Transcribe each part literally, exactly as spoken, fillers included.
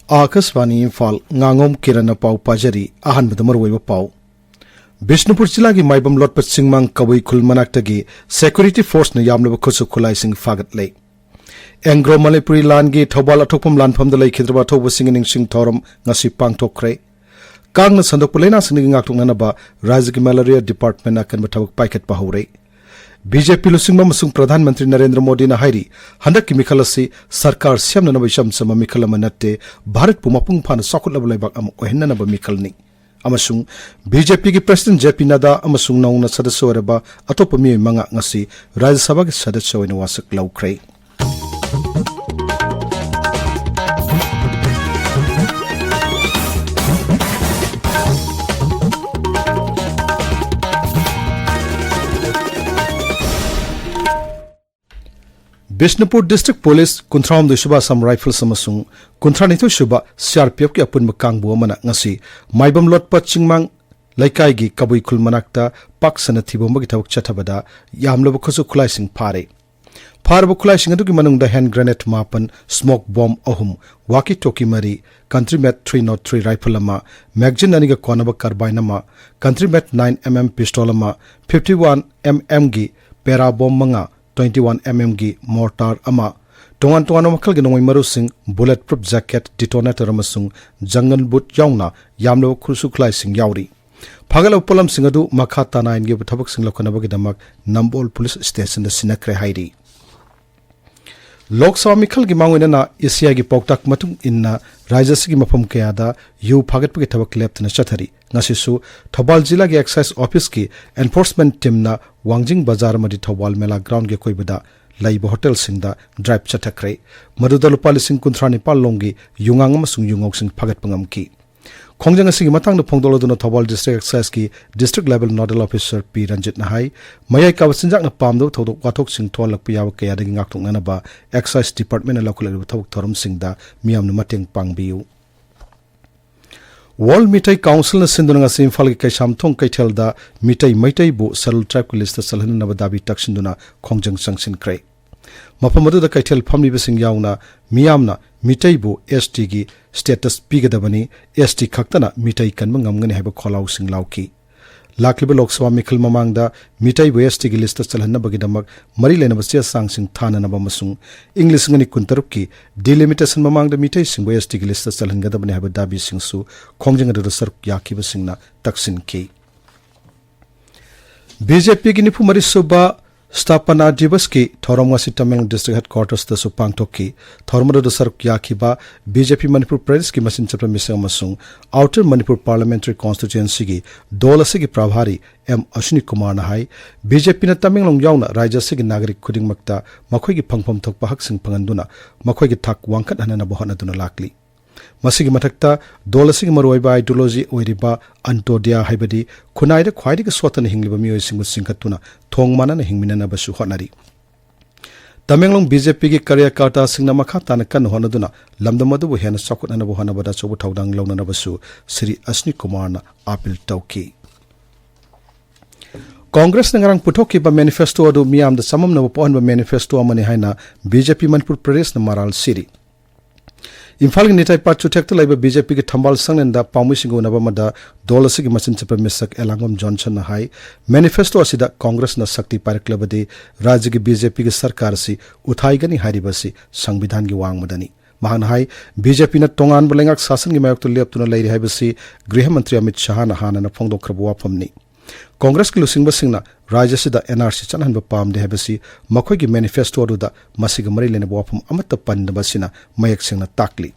ꯑꯥꯀꯥꯁꯕꯥꯅꯤ ꯏꯝꯐꯥꯜ, ꯉꯥꯉꯣꯝ ꯀꯤꯔꯟꯅ ꯄꯥꯎ ꯄꯥꯖꯔꯤ꯫ ꯑꯍꯥꯟꯕꯗ ꯃꯔꯨꯑꯣꯏꯕ ꯄꯥꯎ꯫ ꯕꯤꯁꯅꯨꯄꯨꯔ ꯖꯤꯂꯥꯒꯤ ꯃꯥꯏꯕꯝ ꯂꯣꯠꯄ ꯆꯤꯡꯃꯥꯡ ꯀꯕꯨꯏ ꯈꯨꯜ ꯃꯅꯥꯛꯇꯒꯤ ꯁꯦꯀ꯭ꯌꯨꯔꯤꯇꯤ ꯐꯣꯔꯁꯅ ꯌꯥꯝꯂꯕ ꯈꯨꯠꯁꯨ ꯈꯨꯠꯂꯥꯏꯁꯤꯡ ꯐꯥꯒꯠꯂꯦ꯫ ꯑꯦꯡꯒ꯭ꯔꯣ ꯃꯅꯤꯄꯨꯔꯤ ꯂꯥꯟꯒꯤ ꯊꯧꯕꯥꯜ ꯑꯊꯣꯛꯐꯝ ꯂꯥꯟꯐꯝꯗ ꯂꯩꯈꯤꯗ꯭ꯔꯕ ꯑꯊꯧꯕꯁꯤꯡꯒꯤ ꯅꯤꯡꯁꯤꯡ ꯊꯧꯔꯝ ꯉꯁꯤ ꯄꯥꯡꯊꯣꯛꯈ꯭ꯔꯦ꯫ ꯀꯥꯡꯅ ꯁꯟꯗꯣꯛꯄ ꯂꯥꯏꯅꯥꯁꯤꯡꯗꯒꯤ ꯉꯥꯛꯊꯣꯛꯅꯅꯕ ꯔꯥꯖ꯭ꯌꯒꯤ ꯃꯦꯂꯦꯔꯤꯌꯥ ꯗꯤꯄꯥꯔꯠꯃꯦꯟꯅ ꯑꯀꯟꯕ ꯊꯕꯛ ꯄꯥꯏꯈꯠꯄ ꯍꯧꯔꯦ꯫ ꯕꯤ ꯖꯦ ꯄꯤ ꯂꯨꯆꯤꯡꯕ ꯑꯃꯁꯨꯡ ꯄ꯭ꯔꯙꯥꯟ ꯃꯟꯇ꯭ꯔꯤ ꯅꯔꯦꯟꯗ꯭ꯔ ꯃꯣꯗꯤꯅ ꯍꯥꯏꯔꯤ, ꯍꯟꯗꯛꯀꯤ ꯃꯤꯈꯜ ꯑꯁꯤ ꯁꯔꯀꯥꯔ ꯁꯦꯝꯅꯅꯕ ꯏꯆꯝ ꯆꯝꯕ ꯃꯤꯈꯜ ꯑꯃ ꯅꯠꯇꯦ, ꯚꯥꯔꯠꯄꯨ ꯃꯄꯨꯡ ꯐꯥꯅ ꯆꯥꯎꯈꯠꯂꯕ ꯂꯩꯕꯥꯛ ꯑꯃ ꯑꯣꯏꯍꯟꯅꯅꯕ ꯃꯤꯈꯜꯅꯤ꯫ ꯑꯃꯁꯨꯡ ꯕꯤ ꯖꯦ ꯄꯤꯒꯤ ꯄ꯭ꯔꯦꯁꯤꯗꯦꯟꯠ ꯖꯦ ꯄꯤ ꯅꯗꯥ ꯑꯃꯁꯨꯡ ꯅꯧꯅ ꯁꯗꯁ꯭ꯌ ꯑꯣꯏꯔꯕ ꯑꯇꯣꯞꯄ ꯃꯤꯑꯣꯏ ꯃꯉꯥ ꯉꯁꯤ ꯔꯥꯖ꯭ꯌ ꯁꯚꯥꯒꯤ ꯁꯗꯁ꯭ꯌ ꯑꯣꯏꯅ ꯋꯥꯁꯛ ꯂꯧꯈ꯭ꯔꯦ꯫ ꯕꯤꯁꯅꯨꯄꯨꯔ ꯗꯤꯁꯇ꯭ꯔꯤꯛ ꯄꯨꯂꯤꯁ, ꯀꯨꯟꯊ꯭ꯔꯥꯍꯨꯝꯗꯣꯏ ꯁꯨꯕ ꯑꯁꯥꯝ ꯔꯥꯏꯐꯜꯁ ꯑꯃꯁꯨꯡ ꯀꯨꯟꯊ꯭ꯔꯥꯅꯤꯊꯣꯏ ꯁꯨꯕ ꯁꯤ ꯑꯥꯔ ꯄꯤ ꯑꯦꯐꯀꯤ ꯑꯄꯨꯟꯕ ꯀꯥꯡꯕꯨ ꯑꯃꯅ ꯉꯁꯤ ꯃꯥꯏꯕꯝ ꯂꯣꯠꯄ ꯆꯤꯡꯃꯥꯡ ꯂꯩꯀꯥꯏꯒꯤ ꯀꯕꯨꯏ ꯈꯨꯜ ꯃꯅꯥꯛꯇ ꯄꯥꯛ ꯁꯟꯅ ꯊꯤꯕ ꯍꯨꯝꯕꯒꯤ ꯊꯕꯛ ꯆꯠꯊꯕꯗ ꯌꯥꯝꯂꯕ ꯈꯨꯠꯁꯨ ꯈꯨꯠꯂꯥꯏꯁꯤꯡ ꯐꯥꯔꯦ꯫ ꯐꯥꯔꯕ ꯈꯨꯠꯂꯥꯏꯁꯤꯡ ꯑꯗꯨꯒꯤ ꯃꯅꯨꯡꯗ ꯍꯦꯟ ꯒ꯭ꯔꯦꯅꯦꯗ ꯃꯥꯄꯟ, ꯁ꯭ꯃꯣꯛ ꯕꯣꯝ ꯑꯍꯨꯝ, ꯋꯥꯀꯤ ꯇꯣꯀꯤ ꯃꯔꯤ, ꯀꯟꯇ꯭ꯔꯤ ꯃꯦꯠ ꯊ꯭ꯔꯤ ꯅꯣꯠ ꯊ꯭ꯔꯤ ꯔꯥꯏꯐꯜ ꯑꯃ, ꯃꯦꯒꯖꯤꯟ ꯑꯅꯤꯒ ꯀꯣꯟꯅꯕ ꯀꯥꯔꯕꯥꯏꯟ ꯑꯃ, ꯀꯟꯇ꯭ꯔꯤ ꯃꯦꯠ ꯅꯥꯏꯟ ꯑꯦꯝ ꯑꯦꯝ ꯄꯤꯁꯇꯣꯜ ꯑꯃ, ꯐꯤꯐꯇꯤ ꯋꯥꯟ ꯑꯦꯝ ꯑꯦꯝꯒꯤ ꯄꯦꯔꯥ ꯕꯣꯝ ꯃꯉꯥ, ꯇ꯭ꯋꯦꯟꯇꯤ ꯋꯥꯟ ꯑꯦꯝ ꯑꯦꯝꯒꯤ ꯃꯣꯔꯇꯥꯔ ꯑꯃ, ꯇꯣꯉꯥꯟ ꯇꯣꯉꯥꯟꯕ ꯃꯈꯜꯒꯤ ꯅꯣꯡꯃꯩ ꯃꯔꯨꯁꯤꯡ, ꯕꯨꯂꯦꯠ ꯄ꯭ꯔꯨꯐ ꯖꯦꯀꯦꯠ, ꯗꯤꯇꯣꯅꯦꯇꯔ ꯑꯃꯁꯨꯡ ꯖꯪꯒꯜ ꯕꯨꯠ ꯌꯥꯎꯅ ꯌꯥꯝꯂꯕ ꯈꯨꯠꯁꯨ ꯈꯨꯠꯂꯥꯏꯁꯤꯡ ꯌꯥꯎꯔꯤ꯫ ꯐꯥꯒꯠꯂꯕ ꯄꯣꯠꯂꯝꯁꯤꯡ ꯑꯗꯨ ꯃꯈꯥ ꯇꯥꯅ ꯑꯥꯏꯟꯒꯤ ꯑꯣꯏꯕ ꯊꯕꯛꯁꯤꯡ ꯂꯧꯈꯠꯅꯕꯒꯤꯗꯃꯛ ꯅꯝꯕꯣꯜ ꯄꯨꯂꯤꯁ ꯁ꯭ꯇꯦꯁꯟꯗ ꯁꯤꯟꯅꯈ꯭ꯔꯦ ꯍꯥꯏꯔꯤ꯫ ꯂꯣꯛ ꯁꯚꯥ ꯃꯤꯈꯜꯒꯤ ꯃꯥꯡꯑꯣꯏꯅꯅ ꯏ ꯁꯤ ꯑꯥꯏꯒꯤ ꯄꯥꯎꯇꯥꯛ ꯃꯇꯨꯡ ꯏꯟꯅ ꯔꯥꯖ꯭ꯌ ꯑꯁꯤꯒꯤ ꯃꯐꯝ ꯀꯌꯥꯗ ꯌꯨ ꯐꯥꯒꯠꯄꯒꯤ ꯊꯕꯛ ꯂꯦꯞꯇꯅ ꯆꯠꯊꯔꯤ꯫ ꯉꯁꯤꯁꯨ ꯊꯧꯕꯥꯜ ꯖꯤꯂꯥꯒꯤ ꯑꯦꯛꯁꯥꯏꯖ ꯑꯣꯐꯤꯁꯀꯤ ꯑꯦꯟꯐꯣꯔꯁꯃꯦꯟꯠ ꯇꯤꯝꯅ ꯋꯥꯡꯖꯤꯡ ꯕꯖꯥꯔ ꯑꯃꯗꯤ ꯊꯧꯕꯥꯜ ꯃꯦꯂꯥ ꯒ꯭ꯔꯥꯎꯟꯒꯤ ꯑꯀꯣꯏꯕꯗ ꯂꯩꯕ ꯍꯣꯇꯦꯜꯁꯤꯡꯗ ꯗ꯭ꯔꯥꯏꯚ ꯆꯠꯊꯈ꯭ꯔꯦ꯫ ꯃꯗꯨꯗ ꯂꯨꯄꯥ ꯂꯤꯁꯤꯡ ꯀꯨꯟꯊ꯭ꯔꯥ ꯅꯤꯄꯥꯟ ꯂꯣꯝꯒꯤ ꯌꯨꯉꯥꯡ ꯑꯃꯁꯨꯡ ꯌꯨꯉꯧꯁꯤꯡ ꯐꯥꯒꯠꯄ ꯉꯝꯈꯤ꯫ ꯈꯣꯡꯖꯪ ꯑꯁꯤꯒꯤ ꯃꯇꯥꯡꯗ ꯐꯣꯡꯗꯣꯛꯂꯗꯨꯅ ꯊꯧꯕꯥꯜ ꯗꯤꯁꯇ꯭ꯔꯤꯛ ꯑꯦꯛꯁꯥꯏꯖꯀꯤ district level nodal officer P ꯔꯟꯖꯤꯠꯅ ꯍꯥꯏ, ꯃꯌꯥꯏ ꯀꯥꯕ ꯆꯤꯟꯖꯥꯛꯅ ꯄꯥꯝꯗꯕ ꯊꯧꯗꯣꯛ ꯋꯥꯊꯣꯛꯁꯤꯡ ꯊꯣꯛꯍꯜꯂꯛꯄ ꯌꯥꯕ ꯀꯌꯥꯗꯒꯤ ꯉꯥꯛꯊꯣꯛꯅꯅꯕ ꯑꯦꯛꯁꯥꯏꯖ ꯗꯤꯄꯥꯔꯠꯃꯦꯟꯠꯅ ꯂꯧꯈꯠꯂꯛꯂꯤꯕ ꯊꯕꯛ ꯊꯧꯔꯝꯁꯤꯡꯗ ꯃꯤꯌꯥꯝꯅ ꯃꯇꯦꯡ ꯄꯥꯡꯕꯤꯌꯨ꯫ ꯋꯥꯔꯜꯗ ꯃꯤꯇꯩ ꯀꯥꯎꯟꯁꯤꯜꯅ ꯁꯤꯟꯗꯨꯅ ꯉꯁꯤ ꯏꯝꯐꯥꯜꯒꯤ ꯀꯩꯁꯥꯝꯊꯣꯡ ꯀꯩꯊꯦꯜꯗ ꯃꯤꯇꯩ ꯃꯩꯇꯩꯕꯨ ꯁꯦꯗ꯭ꯌꯨꯜ ꯇ꯭ꯔꯥꯏꯕꯀꯤ ꯂꯤꯁꯇ ꯆꯜꯍꯟꯅꯅꯕ ꯗꯥꯕꯤ ꯇꯛꯁꯤꯟꯗꯨꯅ ꯈꯣꯡꯖꯪ ꯆꯪꯁꯤꯟꯈ꯭ꯔꯦ꯫ ꯃꯐꯝ ꯑꯗꯨꯗ ꯀꯩꯊꯦꯜ ꯐꯝꯂꯤꯕꯁꯤꯡ ꯌꯥꯎꯅ ꯃꯤꯌꯥꯝꯅ ꯃꯤꯇꯩꯕꯨ ꯑꯦꯁ ꯇꯤꯒꯤ ꯁ꯭ꯇꯦꯇꯁ ꯄꯤꯒꯗꯕꯅꯤ, ꯑꯦꯁ ꯇꯤ ꯈꯛꯇꯅ ꯃꯤꯇꯩ ꯀꯟꯕ ꯉꯝꯒꯅꯤ ꯍꯥꯏꯕ ꯈꯣꯜꯂꯥꯎꯁꯤꯡ ꯂꯥꯎꯈꯤ꯫ ꯂꯥꯛꯂꯤꯕ ꯂꯣꯛ ꯁꯚꯥ ꯃꯤꯈꯜ ꯃꯃꯥꯡꯗ ꯃꯤꯇꯩꯕꯨ ꯑꯦꯁ ꯇꯤꯒꯤ ꯂꯤꯁꯇ ꯆꯜꯍꯟꯅꯕꯒꯤꯗꯃꯛ ꯃꯔꯤ ꯂꯩꯅꯕ ꯆꯦ ꯆꯥꯡꯁꯤꯡ ꯊꯥꯅꯅꯕ ꯑꯃꯁꯨꯡ ꯏꯪ ꯂꯤꯁꯤꯡ ꯑꯅꯤ ꯀꯨꯟꯇꯔꯨꯛꯀꯤ ꯗꯤꯂꯤꯃꯤꯇꯦꯁꯟ ꯃꯃꯥꯡꯗ ꯃꯤꯇꯩꯁꯤꯡꯕꯨ ꯑꯦꯁ ꯇꯤꯒꯤ ꯂꯤꯁꯇ ꯆꯜꯍꯟꯒꯗꯕꯅꯤ ꯍꯥꯏꯕ ꯗꯥꯕꯤꯁꯤꯡꯁꯨ ꯈꯣꯡꯖꯪ ꯑꯗꯨꯗ ꯁꯔꯨꯛ ꯌꯥꯈꯤꯕꯁꯤꯡꯅ ꯇꯛꯁꯤꯟꯈꯤ꯫ ꯕꯤ ꯖꯦ ꯄꯤꯒꯤ ꯅꯤꯐꯨ ꯃꯔꯤ ꯁꯨꯕ ꯁ꯭ꯊꯥꯄꯅꯥ ꯗꯤꯕꯁꯀꯤ ꯊꯧꯔꯝ ꯉꯁꯤ ꯇꯃꯦꯡꯂꯣꯡ ꯗꯤꯁꯇ꯭ꯔꯤꯛ ꯍꯦꯗꯀ꯭ꯋꯥꯇꯔꯁꯇꯁꯨ ꯄꯥꯡꯊꯣꯛꯈꯤ꯫ ꯊꯧꯔꯝ ꯑꯗꯨꯗ ꯁꯔꯨꯛ ꯌꯥꯈꯤꯕ ꯕꯤ ꯖꯦ ꯄꯤ ꯃꯅꯤꯄꯨꯔ ꯄ꯭ꯔꯗꯦꯁꯀꯤ ꯃꯆꯤꯟ ꯆꯠꯄ ꯃꯤꯁꯛ ꯑꯃꯁꯨꯡ ꯑꯥꯎꯇꯔ ꯃꯅꯤꯄꯨꯔ ꯄꯥꯔꯂꯤꯌꯥꯃꯦꯟꯇꯔꯤ ꯀꯣꯟꯁꯇꯤꯇ꯭ꯌꯨꯑꯦꯟꯁꯤꯒꯤ ꯗꯣꯜ ꯑꯁꯤꯒꯤ ꯄ꯭ꯔꯚꯥꯔꯤ ꯑꯦꯝ ꯑꯁ꯭ꯋꯤꯅꯤ ꯀꯨꯃꯥꯔꯅ ꯍꯥꯏ, ꯕꯤ ꯖꯦ ꯄꯤꯅ ꯇꯃꯦꯡꯂꯣꯡ ꯌꯥꯎꯅ ꯔꯥꯖ꯭ꯌ ꯑꯁꯤꯒꯤ ꯅꯥꯒꯔꯤꯛ ꯈꯨꯗꯤꯡꯃꯛꯇ ꯃꯈꯣꯏꯒꯤ ꯐꯪꯐꯝ ꯊꯣꯛꯄ ꯍꯛꯁꯤꯡ ꯐꯪꯍꯟꯗꯨꯅ ꯃꯈꯣꯏꯒꯤ ꯊꯥꯛ ꯋꯥꯡꯈꯠꯍꯟꯅꯅꯕ ꯍꯣꯠꯅꯗꯨꯅ ꯂꯥꯛꯂꯤ꯫ ꯃꯁꯤꯒꯤ ꯃꯊꯛꯇ ꯗꯣꯜ ꯑꯁꯤꯒꯤ ꯃꯔꯨꯑꯣꯏꯕ ꯑꯥꯏꯗꯤꯌꯣꯂꯣꯖꯤ ꯑꯣꯏꯔꯤꯕ ꯑꯟꯇꯣꯗ꯭ꯌꯥ ꯍꯥꯏꯕꯗꯤ ꯈꯨꯟꯅꯥꯏꯗ ꯈ꯭ꯋꯥꯏꯗꯒꯤ ꯁꯣꯠꯊꯅ ꯍꯤꯡꯂꯤꯕ ꯃꯤꯑꯣꯏꯁꯤꯡꯕꯨ ꯆꯤꯡꯈꯠꯇꯨꯅ ꯊꯣꯡ ꯃꯥꯟꯅꯅ ꯍꯤꯡꯃꯤꯟꯅꯅꯕꯁꯨ ꯍꯣꯠꯅꯔꯤ꯫ ꯇꯃꯦꯡꯂꯣꯡ ꯕꯤ ꯖꯦ ꯄꯤꯒꯤ ꯀꯥꯔꯌꯀꯔꯇꯥꯁꯤꯡꯅ ꯃꯈꯥ ꯇꯥꯅ ꯀꯟꯅ ꯍꯣꯠꯅꯗꯨꯅ ꯂꯝꯗꯝ ꯑꯗꯨꯕꯨ ꯍꯦꯟꯅ ꯆꯥꯎꯈꯠꯅꯅꯕ ꯍꯣꯠꯅꯕꯗ ꯑꯆꯧꯕ ꯊꯧꯗꯥꯡ ꯂꯧꯅꯅꯕꯁꯨ ꯁ꯭ꯔꯤ ꯑꯁ꯭ꯅꯤ ꯀꯨꯃꯥꯔꯅ ꯑꯥꯄꯤꯜ ꯇꯧꯈꯤ꯫ ꯀꯣꯡꯒ꯭ꯔꯦꯁꯅ ꯉꯔꯥꯡ ꯄꯨꯊꯣꯛꯈꯤꯕ ꯃꯦꯅꯤꯐꯦꯁꯇꯣ ꯑꯗꯨ ꯃꯤꯌꯥꯝꯗ ꯆꯃꯝꯅꯕ ꯄꯣꯛꯍꯟꯕ ꯃꯦꯅꯤꯐꯦꯁꯇꯣ ꯑꯃꯅꯤ ꯍꯥꯏꯅ ꯕꯤ ꯖꯦ ꯄꯤ ꯃꯅꯤꯄꯨꯔ ꯄ꯭ꯔꯗꯦꯁꯅ ꯃꯔꯥꯜ ꯁꯤꯔꯤ꯫ ꯏꯝꯐꯥꯜꯒꯤ ꯅꯤꯇꯥꯏ ꯄꯥꯠ ꯆꯨꯊꯦꯛꯇ ꯂꯩꯕ ꯕꯤ ꯖꯦ ꯄꯤꯒꯤ ꯊꯝꯕꯥꯜ ꯁꯪꯂꯦꯟꯗ ꯄꯥꯎꯃꯤꯁꯤꯡꯒ ꯎꯅꯕ ꯑꯃꯗ ꯗꯣꯜ ꯑꯁꯤꯒꯤ ꯃꯆꯤꯟ ꯆꯠꯄ ꯃꯤꯁꯛ ꯑꯦꯂꯥꯡꯕꯝ ꯖꯣꯟꯁꯟꯅ ꯍꯥꯏ, ꯃꯦꯅꯤꯐꯦꯁꯇꯣ ꯑꯁꯤꯗ ꯀꯣꯡꯒ꯭ꯔꯦꯁꯅ ꯁꯛꯇꯤ ꯄꯥꯏꯔꯛꯂꯕꯗꯤ ꯔꯥꯖ꯭ꯌꯒꯤ ꯕꯤ ꯖꯦ ꯄꯤꯒꯤ ꯁꯔꯀꯥꯔ ꯑꯁꯤ ꯎꯊꯥꯏꯒꯅꯤ ꯍꯥꯏꯔꯤꯕ ꯑꯁꯤ ꯁꯪꯕꯤꯙꯥꯟꯒꯤ ꯋꯥꯡꯃꯗꯅꯤ꯫ ꯃꯍꯥꯛꯅ ꯍꯥꯏ, ꯕꯤ ꯖꯦ ꯄꯤꯅ ꯇꯣꯉꯥꯟꯕ ꯂꯩꯉꯥꯛ ꯁꯥꯁꯟꯒꯤ ꯃꯥꯌꯣꯛꯇ ꯂꯦꯞꯇꯨꯅ ꯂꯩꯔꯤ ꯍꯥꯏꯕꯁꯤ ꯒ꯭ꯔꯤꯍ ꯃꯟꯇ꯭ꯔꯤ ꯑꯃꯤꯠ ꯁꯍꯥꯅ ꯍꯥꯟꯅꯅ ꯐꯣꯡꯗꯣꯛꯈ꯭ꯔꯕ ꯋꯥꯐꯝꯅꯤ꯫ ꯀꯣꯡꯒ꯭ꯔꯦꯁꯀꯤ ꯂꯨꯆꯤꯡꯕꯁꯤꯡꯅ ꯔꯥꯖ꯭ꯌ ꯑꯁꯤꯗ ꯑꯦꯟ ꯑꯥꯔ ꯁꯤ ꯆꯠꯍꯟꯕ ꯄꯥꯝꯗꯦ ꯍꯥꯏꯕꯁꯤ ꯃꯈꯣꯏꯒꯤ ꯃꯦꯅꯤꯐꯦꯁꯇꯣ ꯑꯗꯨꯗ ꯃꯁꯤꯒ ꯃꯔꯤ ꯂꯩꯅꯕ ꯋꯥꯐꯝ ꯑꯃꯠꯇ ꯄꯟꯗꯕ ꯑꯁꯤꯅ ꯃꯌꯦꯛ ꯁꯦꯡꯅ ꯇꯥꯛꯂꯤ꯫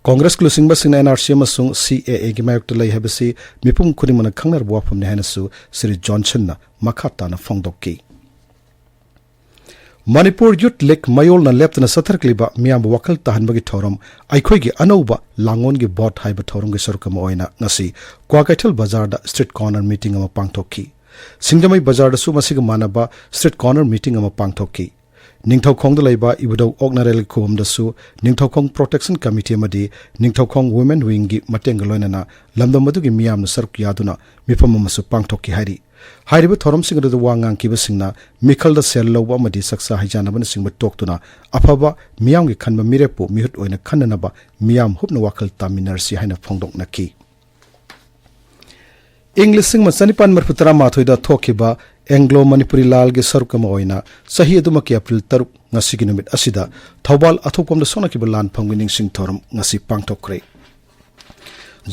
ꯀꯣꯡꯒ꯭ꯔꯦꯁꯀꯤ ꯂꯨꯆꯤꯡꯕꯁꯤꯡꯅ ꯑꯦꯟ ꯑꯥꯔ ꯁꯤ ꯑꯃꯁꯨꯡ ꯁꯤ ꯑꯦ ꯑꯦꯒꯤ ꯃꯥꯌꯣꯛꯇ ꯂꯩ ꯍꯥꯏꯕꯁꯤ ꯃꯤꯄꯨꯝ ꯈꯨꯗꯤꯡꯃꯛꯅ ꯈꯪꯅꯔꯕ ꯋꯥꯐꯝꯅꯤ ꯍꯥꯏꯅꯁꯨ ꯁ꯭ꯔꯤ ꯖꯣꯟꯁꯟꯅ ꯃꯈꯥ ꯇꯥꯅ ꯐꯣꯡꯗꯣꯛꯈꯤ꯫ ꯃꯅꯤꯄꯨꯔ ꯌꯨꯊ ꯂꯤꯒ ꯃꯌꯣꯜꯅ ꯂꯦꯞꯇꯅ ꯆꯠꯊꯔꯛꯂꯤꯕ ꯃꯤꯌꯥꯝꯕꯨ ꯋꯥꯈꯜ ꯇꯥꯍꯟꯕꯒꯤ ꯊꯧꯔꯝ ꯑꯩꯈꯣꯏꯒꯤ ꯑꯅꯧꯕ ꯂꯥꯡꯑꯣꯟꯒꯤ ꯚꯣꯠ ꯍꯥꯏꯕ ꯊꯧꯔꯝꯒꯤ ꯁꯔꯨꯛ ꯑꯃ ꯑꯣꯏꯅ ꯉꯁꯤ ꯀ꯭ꯋꯥꯀꯩꯊꯦꯜ ꯕꯖꯥꯔꯗ ꯁ꯭ꯇ꯭ꯔꯤꯠ ꯀꯣꯔꯅꯔ ꯃꯤꯇꯤꯡ ꯑꯃ ꯄꯥꯡꯊꯣꯛꯈꯤ꯫ ꯁꯤꯡꯖꯃꯩ ꯕꯖꯥꯔꯗꯁꯨ ꯃꯁꯤꯒ ꯃꯥꯟꯅꯕ ꯁ꯭ꯇ꯭ꯔꯤꯠ ꯀꯣꯔꯅꯔ ꯃꯤꯇꯤꯡ ꯑꯃ ꯄꯥꯡꯊꯣꯛꯈꯤ꯫ ꯅꯤꯡꯊꯧꯈꯣꯡꯗ ꯂꯩꯕ ꯏꯕꯨꯙꯧ ꯑꯣꯛꯅꯔꯦꯜꯒꯤ ꯈꯨꯕꯝꯗꯁꯨ ꯅꯤꯡꯊꯧꯈꯣꯡ Protection Committee ꯑꯃꯗꯤ ꯅꯤꯡꯊꯧꯈꯣꯡ Women Wingꯒꯤ ꯃꯇꯦꯡꯒ ꯂꯣꯏꯅꯅ ꯂꯝꯗꯝ ꯑꯗꯨꯒꯤ ꯃꯤꯌꯥꯝꯅ ꯁꯔꯨꯛ ꯌꯥꯗꯨꯅ ꯃꯤꯐꯝ ꯑꯃꯁꯨ ꯄꯥꯡꯊꯣꯛꯈꯤ ꯍꯥꯏꯔꯤ꯫ ꯍꯥꯏꯔꯤꯕ ꯊꯧꯔꯝꯁꯤꯡ ꯑꯗꯨꯗ ꯋꯥ ꯉꯥꯡꯈꯤꯕꯁꯤꯡꯅ ꯃꯤꯈꯜꯗ ꯁꯦꯜ ꯂꯧꯕ ꯑꯃꯗꯤ ꯆꯥꯛꯆꯥ ꯍꯩꯖꯥꯟꯅꯕꯅꯆꯤꯡꯕ ꯇꯣꯛꯇꯨꯅ ꯑꯐꯕ ꯃꯤꯌꯥꯝꯒꯤ ꯈꯟꯕ ꯃꯤꯔꯦꯞꯄꯨ ꯃꯤꯍꯨꯠ ꯑꯣꯏꯅ ꯈꯟꯅꯅꯕ ꯃꯤꯌꯥꯝ ꯍꯨꯞꯅ ꯋꯥꯈꯜ ꯇꯥꯃꯤꯟꯅꯔꯁꯤ ꯍꯥꯏꯅ ꯐꯣꯡꯗꯣꯛꯅꯈꯤ꯫ ꯏꯪ ꯂꯤꯁꯤꯡ ꯑꯃ ꯆꯅꯤꯄꯥꯟ ꯃꯔꯤꯐꯨ ꯇꯔꯥꯃꯥꯊꯣꯏꯗ ꯊꯣꯛꯈꯤꯕ ꯑꯦꯡꯒ꯭ꯂꯣ ꯃꯅꯤꯄꯨꯔꯤ ꯂꯥꯜꯒꯤ ꯁꯔꯨꯛ ꯑꯃ ꯑꯣꯏꯅ ꯆꯍꯤ ꯑꯗꯨꯃꯛꯀꯤ ꯑꯦꯄ꯭ꯔꯤꯜ ꯇꯔꯨꯛ, ꯉꯁꯤꯒꯤ ꯅꯨꯃꯤꯠ ꯑꯁꯤꯗ ꯊꯧꯕꯥꯜ ꯑꯊꯣꯛꯄꯝꯗ ꯁꯣꯛꯅꯈꯤꯕ ꯂꯥꯟꯐꯝꯒꯤ ꯅꯤꯡꯁꯤꯡ ꯊꯧꯔꯝ ꯉꯁꯤ ꯄꯥꯡꯊꯣꯛꯈ꯭ꯔꯦ꯫